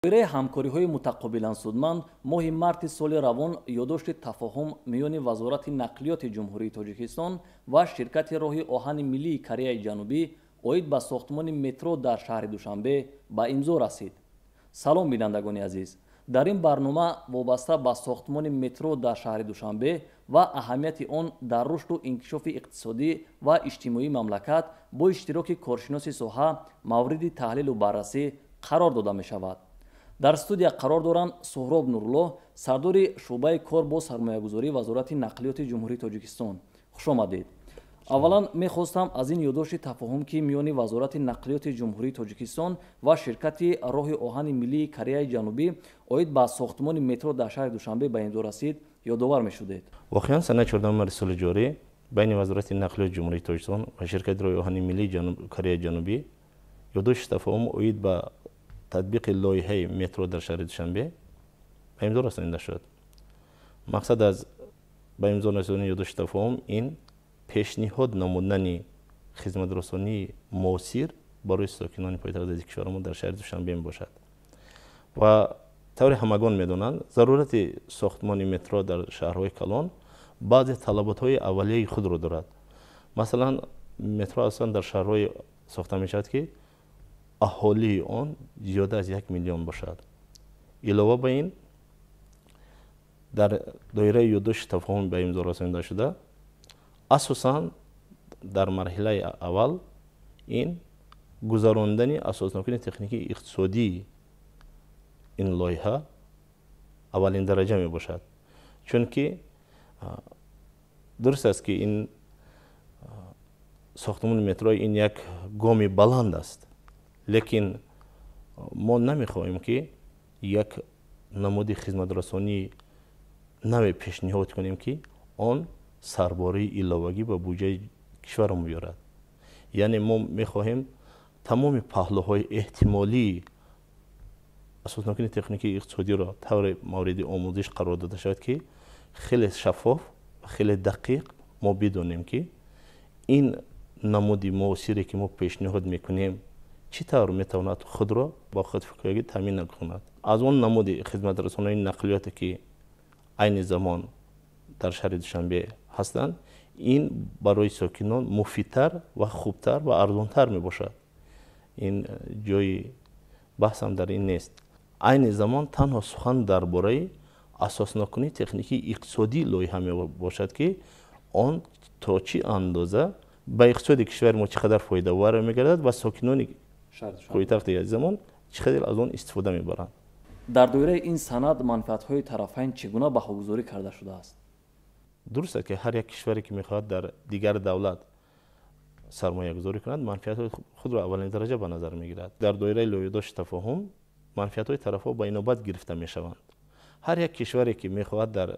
Доираи ҳамкориҳои мутақобилан судманд моҳи марти соли равон ёддошти тафоҳум миёни Вазорати нақлиёти Ҷумҳурии Тоҷикистон ва ширкати роҳи оҳани миллии Кореяи Ҷанубӣ оид ба сохтмони метро дар шаҳри Душанбе ба имзо расид. Салом, бинандагони азиз! Дар ин барнома вобаста ба сохтмони метро дар шаҳри Душанбе ва аҳамияти он дар рушду инкишофи иқтисодӣ ва иҷтимоии мамлакат бо иштироки коршиноси соҳа мавриди таҳлилу баррасӣ қарор дода мешавад. Дар студия қарор доранд Суҳроб Нуруллоҳ, сардори шӯъбаи кор бо сармоягузории Вазорати нақлиёти Ҷумҳурии Тоҷикистон. Хуш омадед. Аввалан мехостам аз ин ёддошти тафоҳум, ки миёни Вазорати нақлиёти Ҷумҳурии Тоҷикистон ва ширкати роҳи оҳани миллии Кореяи Ҷанубӣ оид ба сохтмони метро дар шаҳри Душанбе ба имзо расид, ёдовар мешудед. Воқеан, санаи 14 марти соли ҷорӣ байни Вазорати нақлиёти Ҷумҳурии Тоҷикистон ва ширкати роҳи оҳани миллии Кореяи Ҷанубӣ ёддошти тафоҳум оид ба татбиқи лоиҳаи метро дар шаҳри Душанбе ба имзо расонида шуд. Мақсад аз ба имзо расонидани ёддошти тафоҳум ин пешниҳод намудани хизматрасонии муосир барои сокинони пойтахти азизи кишварамон дар шаҳри Душанбе мебошад. Ва тавре ҳамагон медонанд, зарурати сохтмони метро дар шаҳрҳои калон баъзе талаботҳои аввалияи худро дорад. Масалан, метро аслан дар шаҳрҳое сохта мешавад, ки аҳолии он зиёда аз 1 миллион бошад. Илова ба ин, дар доираи ёддошти тафоҳум ба имзо расонида шуда, асосан дар марҳилаи аввал ин гузарондани асоснокии техникии иқтисодии ин лоиҳа аввалин дараҷа мебошад, чунки дуруст аст, ки ин сохтмони метро ин як гоми баланд аст, лекин мо намехоҳем, ки як намуди хизматрасонии наве пешниҳод кунем, ки он сарбораи иловагӣ ба буҷаи кишваро меорад. Яъне мо мехоҳем тамоми паҳлӯҳои эҳтимолии асоснокии техникии иқтисодиро тавре мавриди омӯзиш қарор дода шавад, ки хеле шаффоф ва хеле дақиқ мо бидонем, ки ин намуди муосире, ки мо пешниҳод мекунем, чӣ тавр метавонад худро бо худкифоягӣ таъмин кунад аз он намуди хизматрасонои нақлиёте, ки айни замон дар шаҳри Душанбе ҳастанд, ин барои сокинон муфидтар ва хубтар ва арзонтар мебошад. Ин ҷои баҳсам дар ин нест. Айни замон танҳо сухан дар бораи асоснокунии техникии иқтисодии лоиҳа мебошад, ки он то чӣ андоза ба иқтисоди кишвари мо чӣ қадар фоидавар мегардад ва сокинони пойтахти азизамон чӣ қадар аз он истифода мебаранд. Дар доираи ин санад манфиатҳои тарафайн чӣ гуна баҳогузорӣ карда шудааст? Дуруст аст, ки ҳар як кишваре, ки мехоҳад дар дигар давлат сармоягузорӣ кунад, манфиатҳои худро аввалин дараҷа ба назар мегирад. Дар доираи ёддошти тафоҳум манфиатҳои тарафҳо ба инобат гирифта мешаванд. Ҳар як кишваре, ки мехоҳад дар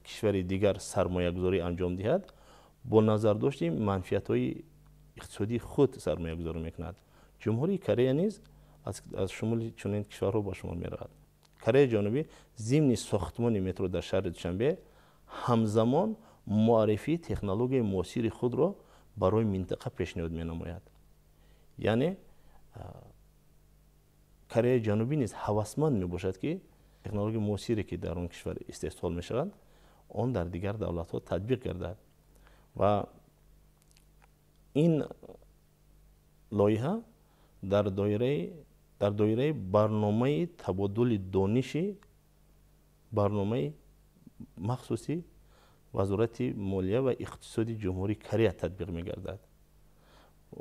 кишвари дигар сармоягузорӣ анҷом диҳад, бо назардошти манфиатҳои иқтисодии худ сармоягузорӣ мекунад. Ҷумҳурии Корея низ аз шумули чунин кишварҳо ба шумор меравад. Кореяи Ҷанубӣ зимни сохтмони метро дар шаҳри Душанбе ҳамзамон муаррифии технологияи муосири худро барои минтақа пешниҳод менамояд. Яъне Кореяи Ҷанубӣ низ ҳавасманд мебошад, ки технологияи муосире, ки дар он кишвар истеҳсол мешавад, он дар дигар давлатҳо татбиқ гардад. Ва ин лоиҳа дар доираи барномаи табодули дониши барномаи махсуси Вазорати молия ва иқтисоди Ҷумҳурии Корея татбиқ мегардад.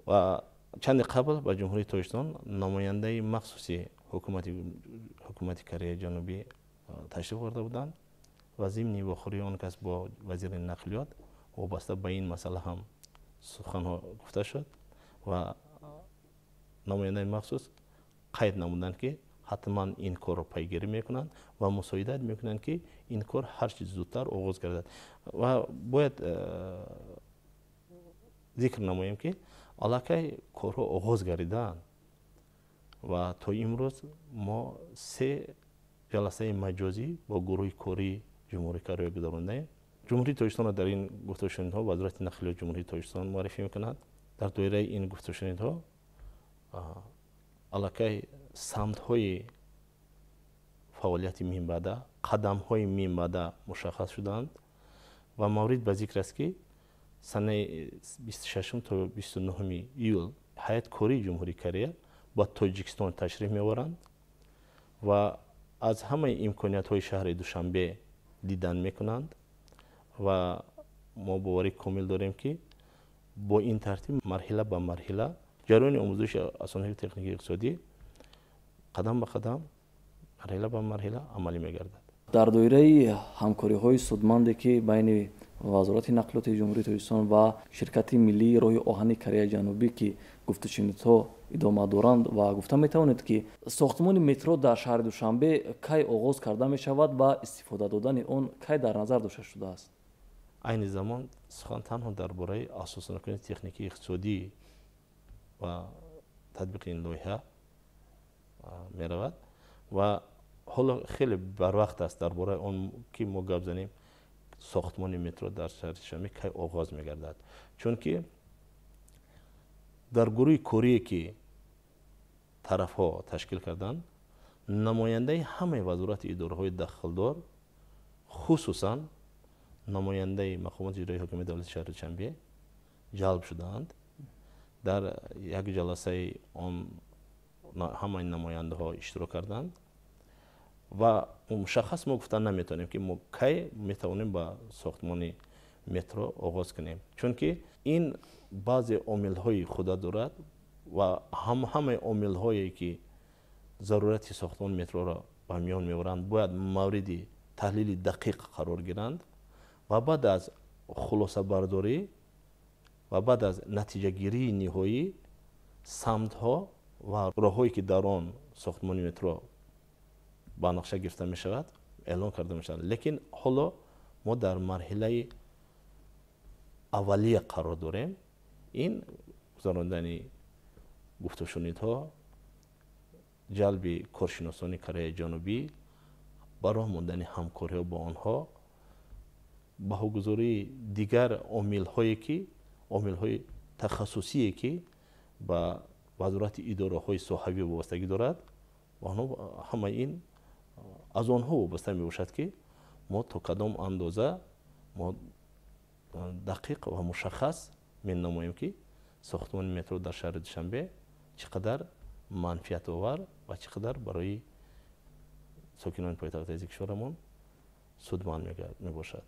Ва чанде қабл ба Ҷумҳурии Тоҷикистон намояндаи махсуси ҳукумати Кореяи Ҷанубӣ ташриф оварда буданд ва зимни вохӯрии он кас бо вазири нақлиёт вобаста ба ин масъала ҳам суханҳо гуфта шуд ва намояндаи махсус қайд намуданд, ки ҳатман ин корро пайгирӣ мекунанд ва мусоидат мекунанд, ки ин кор ҳарчи зудтар оғоз гардад. Ва бояд зикр намоем, ки аллакай корҳо оғоз гардидаанд ва то имрӯз мо се ҷаласаи маҷозӣ бо гурӯҳи кории Ҷумҳурии Корея гузарондаем. Ҷумҳурии Тоҷикистонро дар ин гуфтушунидҳо Вазорати нақлиёти Ҷумҳурии Тоҷикистон муаррифӣ мекунад. Дар доираи ин гуфтушунидҳо аллакай самтҳои Фаъолияти минбаъда, қадамҳои минбаъда мушаххас шуданд ва маврид ба зикр аст, ки санаи 26 то 29 июл ҳайати кории Ҷумҳурии Корея ба Тоҷикистон ташриф меоваранд ва аз ҳамаи имкониятҳои шаҳри Душанбе дидан мекунанд. Ва мо боварӣ комил дорем, ки бо ин тартиб марҳила ба марҳила ҷараёни омӯзиши асосҳои техникии иқтисодӣ қадам ба қадам, марҳила ба марҳила амалӣ мегардад. Дар доираи ҳамкориҳои судманде, ки байни Вазорати нақлиёти Ҷумҳурии Тоҷикистон ва ширкати миллии роҳи оҳани Кореяи Ҷанубӣ, ки гуфтушунидҳо идома доранд, ва гуфта метавонед, ки сохтмони метро дар шаҳри Душанбе кай оғоз карда мешавад ва истифода додани он кай дар назар дошта шудааст? Айни замон сухан танҳо дар бораи асоснокунии техникии иқтисодӣ ва татбиқи ин лоиҳа меравад ва ҳоло хеле барвақт аст дар бораи он ки мо гап занем, сохтмони метро дар шаҳри Душанбе кай оғоз мегардад, чунки дар гурӯҳи корие, ки тарафҳо ташкил карданд, намояндаи ҳамаи вазорати идораҳои дахлдор, хусусан намояндаи мақомоти иҷроии ҳокимияти давлати шаҳри Душанбе ҷалб шудаанд. Дар як ҷаласаи он ҳамаи намояндаҳо иштирок карданд ва мушаххас мо гуфта наметавонем, ки мо кай метавонем ба сохтмони метро оғоз кунем, чунки ин баъзе омилҳои худа дорад ва ҳамаи омилҳое, ки зарурати сохтмони метроро ба миён меоранд, бояд мавриди таҳлили дақиқ қарор гиранд ва баъд аз хулосабардорӣ ва баъд аз натиҷагирии ниҳоӣ самтҳо ва роҳҳое, ки дар он сохтмони метро ба нақша гирифта мешавад, эълон карда мешавад. Лекин ҳоло мо дар марҳилаи аввалия қарор дорем. Ин гузарондани гуфтушунидҳо, ҷалби коршиносони Кореяи Ҷанубӣ, ба роҳ мондани ҳамкориҳо бо онҳо, баҳогузории дигар омилҳое, ки омилҳои тахассусие, ки ба вазорати идораҳои соҳавӣ вобастагӣ дорад, онҳо ҳамаи ин аз онҳо вобаста мебошад, ки мо то кадом андоза мо дақиқ ва мушаххас менамоем, ки сохтмони метро дар шаҳри Душанбе чӣ қадар манфиатовар ва чӣ қадар барои сокинони пойтахти азизи кишварамон судманд мебошад.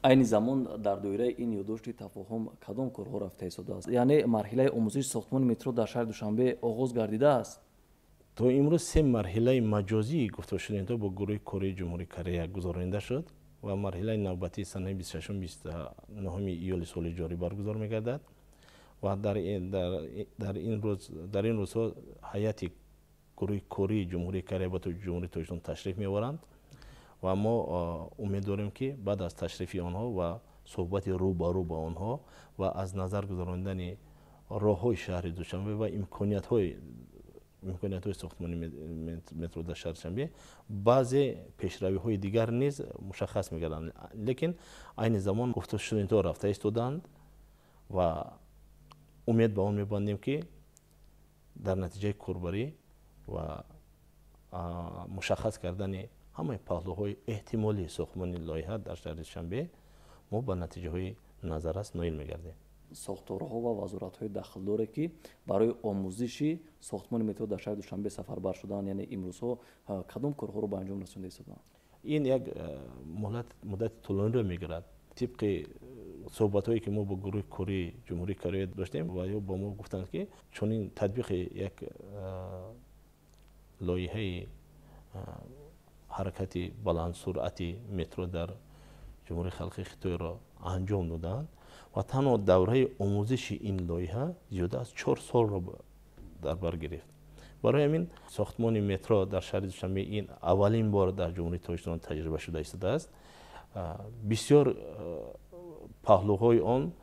Айни замон дар доираи ин ёддошти тафоҳум кадом корҳо рафта истодааст? Яъне марҳилаи омӯзиши сохтмони метро дар шаҳри Душанбе оғоз гардидааст? То имрӯз се марҳилаи маҷозии гуфтушунидҳо бо гурӯҳи кории Ҷумҳурии Корея гузаронида шуд ва марҳилаи навбатии санаи 26, 29 июли соли ҷорӣ баргузор мегардад ва дар ин рӯзҳо ҳайати гурӯҳи кории Ҷумҳурии Корея ба Ҷумҳурии Тоҷикистон ташриф меоваранд ва мо умед дорем, ки баъд аз ташрифи онҳо ва суҳбати рӯ ба рӯ ба онҳо ва аз назар гузарондани роҳҳои шаҳри Душанбе ва имкониятҳои сохтмони метро дар шаҳри Душанбе баъзе пешравиҳои дигар низ мушаххас мегарданд. Лекин айни замон гуфтушунидҳо рафта истодаанд ва умед ба он мебандем, ки дар натиҷаи корбарӣ ва мушаххас кардани ҳамаи паҳлӯҳои эҳтимолии сохтмони лоиҳа дар шаҳри Душанбе мо ба натиҷаҳои назаррас ноил мегардем. Сохторҳо ва вазоратҳои дахлдоре, ки барои омӯзиши сохтмони метро дар шаҳри Душанбе сафарбар шуданд, яъне имрӯзҳо кадом корҳоро ба анҷом расонда истодаанд? Ин як муҳлат, муддати тӯлониро мегирад. Тибқи суҳбатҳое, ки мо бо гурӯҳи кории Ҷумҳурии Корея доштем, ва ё ба мо гуфтанд, ки чунин татбиқи як лоиҳаи ҳаракати баландсуръати метро дар Ҷумҳурии Халқии Хитойро анҷом доданд ва танҳо давраи омӯзиши ин лоиҳа зиёда аз 4 солро дар бар гирифт. Барои ҳамин сохтмони метро дар шаҳри Душанбе ин аввалин бор дар Ҷумҳурии Тоҷикистон таҷриба шуда истодааст. Бисёр паҳлӯҳои он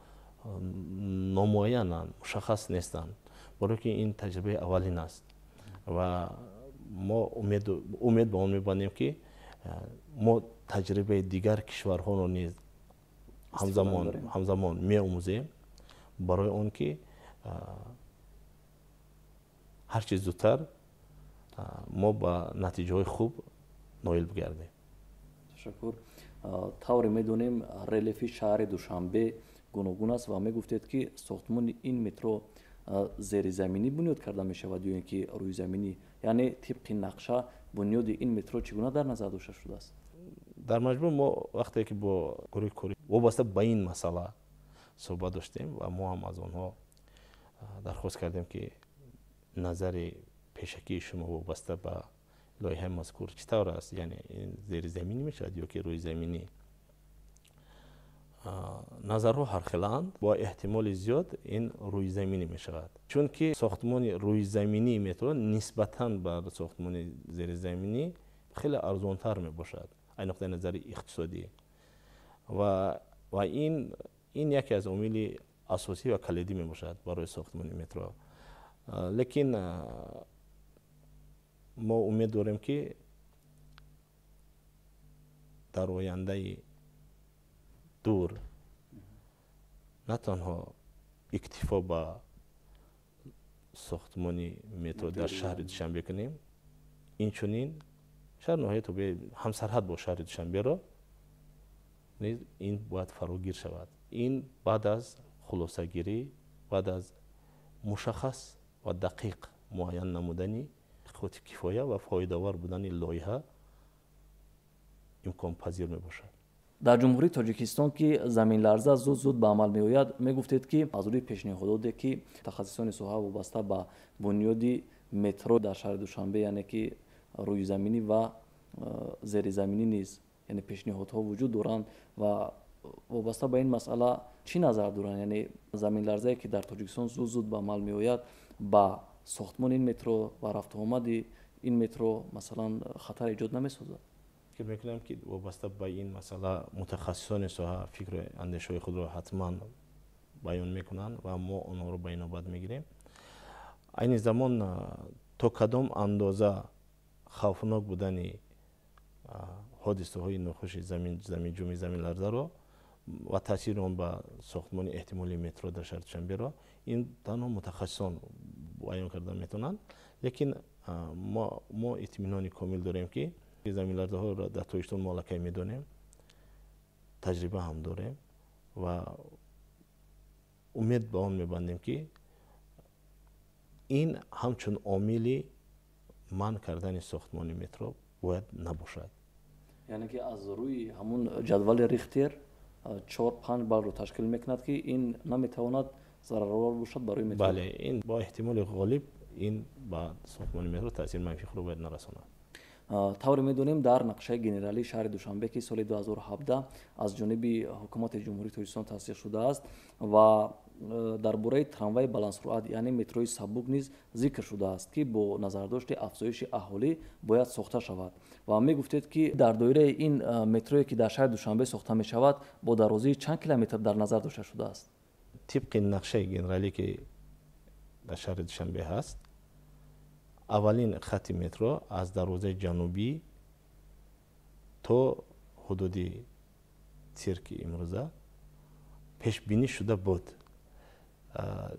номуайянанд, мушаххас нестанд, барое ки ин таҷрибаи аввалин аст ва мо умед ба он мебандем, ки мо таҷрибаи дигар кишварҳоро низ ҳамзамон меомӯзем, барои он ки ҳарчи зудтар мо ба натиҷаҳои хуб ноил бигардем. Ташаккур. Тавре медонем, релефи шаҳри Душанбе гуногун аст ва мегуфтед, ки сохтмони ин метро зеризаминӣ бунёд карда мешавад ё ин ки рӯйзаминӣ, яъне тибқи нақша бунёди ин метро чӣ гуна дар назар дошта шудааст? Дар маҷмӯъ, мо вақте ки бо гурӯҳи корӣ вобаста ба ин масъала суҳбат доштем ва мо ҳам аз онҳо дархост кардем, ки назари пешакии шумо вобаста ба лоиҳаи мазкур чӣ тавр аст, яъне ин зеризаминӣ мешавад ё ки рӯйзаминӣ, назарҳо ҳархелаанд. Бо эҳтимоли зиёд ин рӯйзаминӣ мешавад, чунки сохтмони рӯйзаминии метро нисбатан ба сохтмони зеризаминӣ хеле арзонтар мебошад аз нуқтаи назари иқтисодӣ ва ин яке аз омили асосӣ ва калидӣ мебошад барои сохтмони метро. Лекин мо умед дорем, ки дар ояндаи дур на танҳо иктифо ба сохтмони метро дар шаҳри Душанбе кунем, инчунин шаҳр ноҳияи тобеи ҳамсарҳад бо шаҳри Душанберо низ ин бояд фарогир шавад. Ин баъд аз хулосагирӣ, баъд аз мушаххас ва дақиқ муайян намудани кифоя ва фоидаовар будани лоиҳа имконпазир мебошад. Дар Ҷумҳурии Тоҷикистон, ки заминларза зуд зуд ба амал меояд, мегуфтед, ки аз рӯи пешниҳодоте, ки мутахассисони соҳа вобаста ба бунёди метро дар шаҳри Душанбе, яъне ки рӯйзаминӣ ва зеризаминӣ низ, яъне пешниҳодҳо вуҷуд доранд, ва вобаста ба ин масъала чӣ назар доранд? Яъне заминларзае, ки дар Тоҷикистон зуд зуд ба амал меояд, ба сохтмони ин метро ва рафтуомади ин метро, масалан, хатар эҷод намесозад? Фикр мекунам, ки вобаста ба ин масъала мутахассисони соҳа фикру андешаҳои худро ҳатман баён мекунанд ва мо онҳоро ба инобат мегирем. Айни замон то кадом андоза хавфнок будани ҳодисаҳои нохуши заминҷунбӣ, заминларзаро ва таъсири он ба сохтмони эҳтимолии метро дар шаҳри Душанберо ин танҳо мутахассисон баён карда метавонанд. Лекин мо итминони комил дорем, ки заминларзаҳоро дар Тоҷикистон мо аллакай медонем, таҷриба ҳам дорем ва умед ба он мебандем, ки ин ҳамчун омили манъ кардани сохтмони метро бояд набошад. Яъне ки аз рӯи ҳамун ҷадвали Рихтер 4-5 баллро ташкил мекунад, ки ин наметавонад зараровар бошад барои метро. Бале, ин бо эҳтимоли ғолиб ин ба сохтмони метро таъсири манфии худро бояд нарасонад. Тавре медонем, дар нақшаи генералии шаҳри Душанбе, ки соли 2017 аз ҷониби ҳукумати Ҷумҳурии Тоҷикистон тасдиқ шудааст, ва дар бораи трамвайи баландсуръат, яъне метрои сабук низ зикр шудааст, ки бо назардошти афзоиши аҳолӣ бояд сохта шавад. Ва мегуфтед, ки дар доираи ин метрое, ки дар шаҳри Душанбе сохта мешавад, бо дарозии чанд километр дар назар дошта шудааст? Тибқи нақшаи генералӣ, ки дар шаҳри Душанбе ҳаст, аввалин хатти метро аз дарвозаи ҷанубӣ то ҳудуди цирки имрӯза пешбинӣ шуда буд.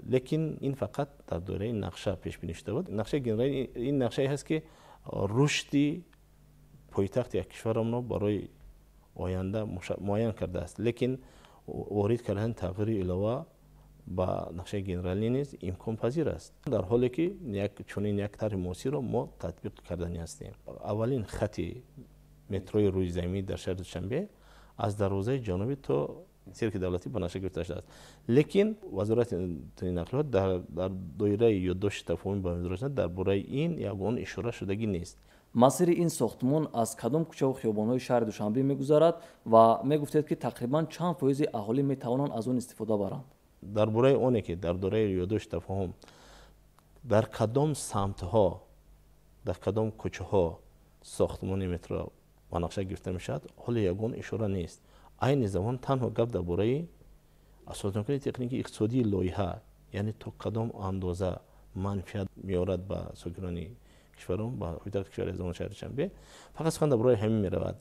Лекин ин фақат дар доираи нақша пешбинӣ шуда буд. Нақшаи генералӣ ин нақшае ҳаст, ки рушди пойтахти як кишварамро барои оянда муайян кардааст. Лекин ворид кардани тағйири илова ба нақшаи генералӣ низ имконпазир аст, дар ҳоле ки як чунин як тарҳи муосирро мо татбиқ кардани ҳастем. Аввалин хатти метрои рӯйзаминӣ дар шаҳри Душанбе аз дарвозаи ҷанубӣ то цирки давлатӣ ба нақша гирифта шудааст. Лекин Вазорати нақлиёт дар доираи ёддошти тафоҳуми ба имзо дар бораи ин ягон ишора шудагӣ нест. Масири ин сохтмон аз кадом кӯчаву хиёбонҳои шаҳри Душанбе мегузарад ва мегуфтед, ки тақрибан чанд фоизи аҳолӣ метавонанд аз он истифода баранд? Дар бораи оне ки дар доираи ёддошти тафоҳум дар кадом самтҳо, дар кадом кӯчаҳо сохтмони метро ба нақша гирифта мешавад, ҳоло ягон ишора нест. Айни замон танҳо гап дар бораи асоснокунии техникии иқтисодии лоиҳа, яъне то кадом андоза манфиат меорад ба сокинони кишварон, ба пойтахти кишвари азизамон шаҳри Душанбе, фақат сухан дар бораи ҳамин меравад.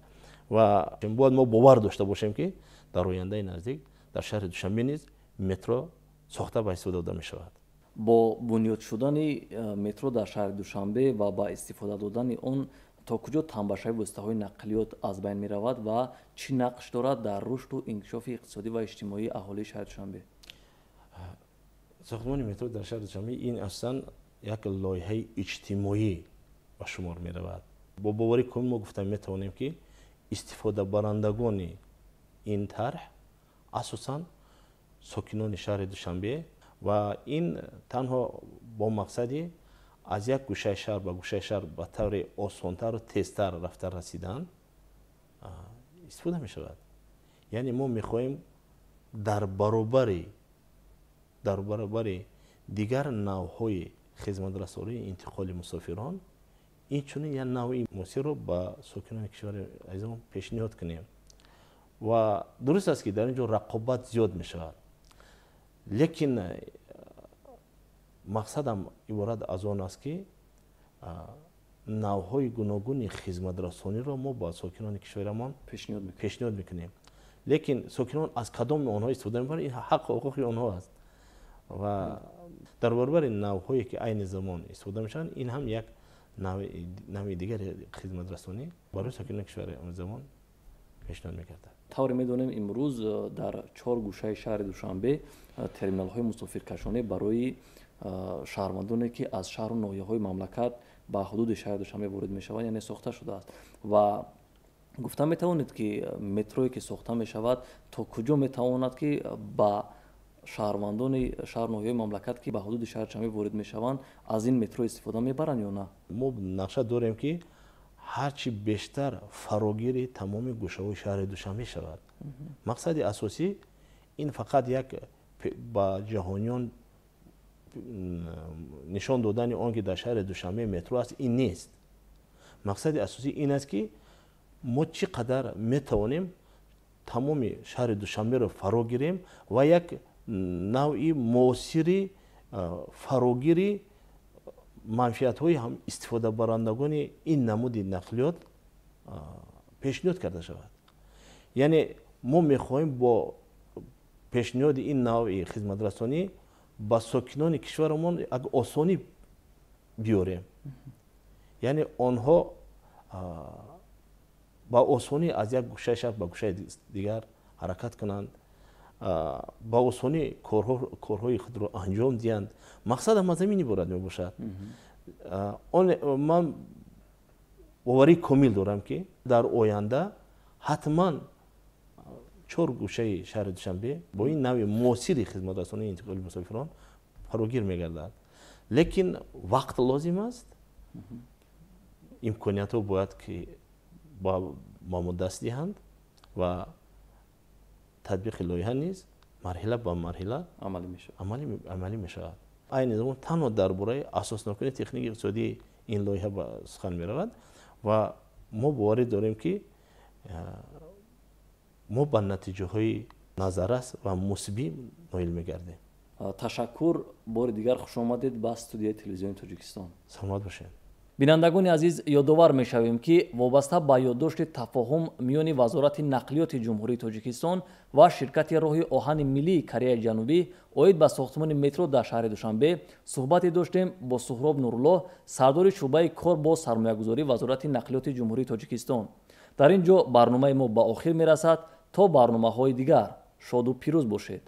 Ва бояд мо бовар дошта бошем, ки дар ояндаи наздик дар шаҳри Душанбе низ метро сохта ба истифода дода мешавад. Бо бунёд шудани метро дар шаҳри Душанбе ва ба истифода додани он то куҷо танбашавии воситаҳои нақлиёт аз байн меравад ва чӣ нақш дорад дар рушду инкишофи иқтисодӣ ва иҷтимоии аҳолии шаҳри Душанбе? Сохтмони метро дар шаҳри Душанбе ин аслан як лоиҳаи иҷтимоӣ ба шумор меравад. Бо боварӣ комил мо гуфта метавонем, ки истифодабарандагони ин тарҳ асосан сокинони шаҳри Душанбе ва ин танҳо бо мақсади аз як гӯшаи шаҳр ба гӯшаи шаҳр ба таври осонтару тезтар рафта расидан истифода мешавад. Яъне мо мехоҳем дар баробари дигар навъҳои хизматрасонии интиқоли мусофирон инчунин як навъи муассирро ба сокинони кишвари азизамон пешниҳод кунем. Ва дуруст аст, ки дар ин ҷо рақобат зиёд мешавад, лекин мақсадам иборат аз он аст, ки навъҳои гуногуни хизматрасониро мо ба сокинони кишварамон пешниҳод мекунем. Лекин сокинон аз кадоми онҳо истифода мебаранд, ин ҳаққу ҳуқуқи онҳо аст. Ва дар баробари навъҳое ки айни замон истифода мешаванд, ин ҳам як навъи дигари хизматрасонӣ барои сокинони кишвари замон пешниҳод мегардад. Тавре медонем, имрӯз дар чор гӯшаи шаҳри Душанбе терминалҳои мусофиркашонӣ барои шаҳрвандоне, ки аз шаҳру ноҳияҳои мамлакат ба ҳудуди шаҳри Душанбе ворид мешаванд, яъне сохта шудааст. Ва гуфта метавонед, ки метрое ки сохта мешавад, то куҷо метавонад, ки ба шаҳрвандони шаҳру ноҳияҳои мамлакат, ки ба ҳудуди шаҳри Душанбе ворид мешаванд, аз ин метро истифода мебаранд ё на? Мо нақша дорем, ки ҳарчи бештар фарогири тамоми гӯшаҳои шаҳри Душанбе шавад. Мақсади асосӣ ин фақат як ба ҷаҳониён нишон додани он, ки дар шаҳри Душанбе метро аст, ин нест. Мақсади асосӣ ин аст, ки мо чӣ қадар метавонем тамоми шаҳри Душанберо фаро гирем ва як навъи муосири фарогири манфиатҳои ҳам истифодабарандагони ин намуди нақлиёт пешниҳод карда шавад. Яъне мо мехоҳем бо пешниҳоди ин навъи хизматрасонӣ ба сокинони кишварамон як осонӣ биёрем. Яъне онҳо ба осонӣ аз як гӯшаи шаҳр ба гӯшаи дигар ҳаракат кунанд, ба осонӣ корҳои худро анҷом диҳанд. Мақсадам аз ҳамин иборат мебошад. Ман боварии комил дорам, ки дар оянда ҳатман чор гӯшаи шаҳри Душанбе бо ин навъи муосири хизматрасонии интиқоли мусофирон фарогир мегардад. Лекин вақт лозим аст, имкониятҳо бояд ки ба мо даст диҳанд ва татбиқи лоиҳа низ марҳила ба марҳила амалӣ мешавад. Айни замон танҳо дар бораи асоснокунии техникии иқтисодии ин лоиҳа ба сухан меравад ва мо боварӣ дорем, ки мо ба натиҷаҳои назаррас ва мусбӣ ноил мегардем. Ташаккур, бори дигар хуш омадед ба студияи телевизиони Тоҷикистон. Саломат бошед. Бинандагони азиз, ёдовар мешавем, ки вобаста ба ёддошти тафоҳум миёни Вазорати нақлиёти Ҷумҳурии Тоҷикистон ва ширкати роҳи оҳани миллии Кореяи Ҷанубӣ оид ба сохтмони метро дар шаҳри Душанбе суҳбате доштем бо Суҳроб Нуруллоҳ, сардори шӯъбаи кор бо сармоягузорӣ Вазорати нақлиёти Ҷумҳурии Тоҷикистон. Дар ин ҷо барномаи мо ба охир мерасад. То барномаҳои дигар шоду пирӯз бошед.